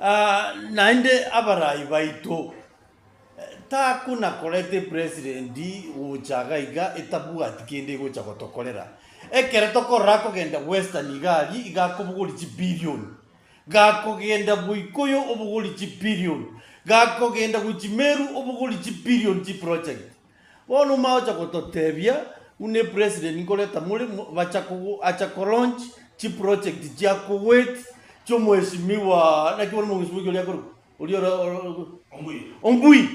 Naende abarai baito, takuna koreta epresident gocha iga iga etabwati kende egocha gotokorera. Ekero tokorora akogenda western iga aria iga akobogoria chibillion, gakogenda boikoyo obogoria chibillion, gakogenda gochia meru obogoria chibillion chiproject. Bono omagocha gototebia buna epresident nkoreta more bacha kogo acha ko launch chiproject chia Kuwait chiomweshimiwa naki bono omweshimiwa oria akorokwa oria ore ore Ombui. Ombui.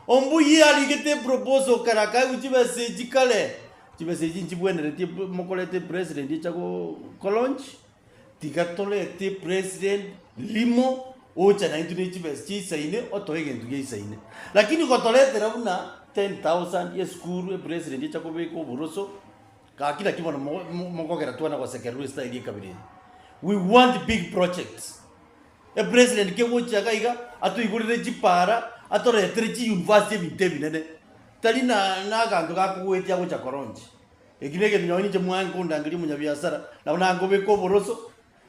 Ombui arigete eproposal kare akaegwa chibesa echi kare, chibesa echi nchibwenereti mokoreta epresident echa go ko launch. Tiga torete president rimo ocha naintwe ne chibesa chiasaine otoe egento giaisaine. Lakini gotoretera buna 10,000 esukuru epresident echa kobeka oboroso, gaki naki bono mo- mo- mokogera twana gosekererwa estyle ekabira eye. We want big projects. Epresident kegocha iga iga, atoigorere chipara, atoretere chiuniversity ebinto ebinene, tari na na aganto gakogoetia agocha koronchi. Eki negento nonye ninche mwange nkondangeria omonyabiasara, nabo nangobeka oboroso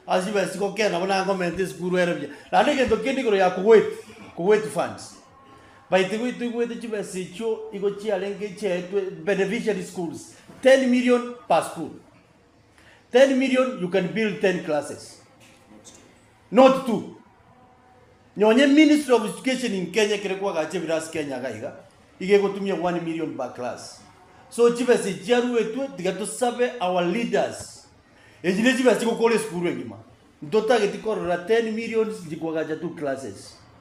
ase chibesa chigokea nabo nangomenta esukuru ere buya. Naende egento kende igoro ya Kuwait, Kuwait funds, by the way toigwete chibesa echio igo chiarenge chiaetwe beneficiary schools, 10 million per school. 10 million you can build 10 classes, not two. Nonye Ministry of Education in Kenya ekere kwagacha ebirasi Kenya iga iga, iga egotumia 1 million per class. So chibesa echi chiaruetwe tiga tosabe our leaders, echi ne chibesa chigokora esukuru engima. Ntotageti korora 10 millions nchikwagacha two classes.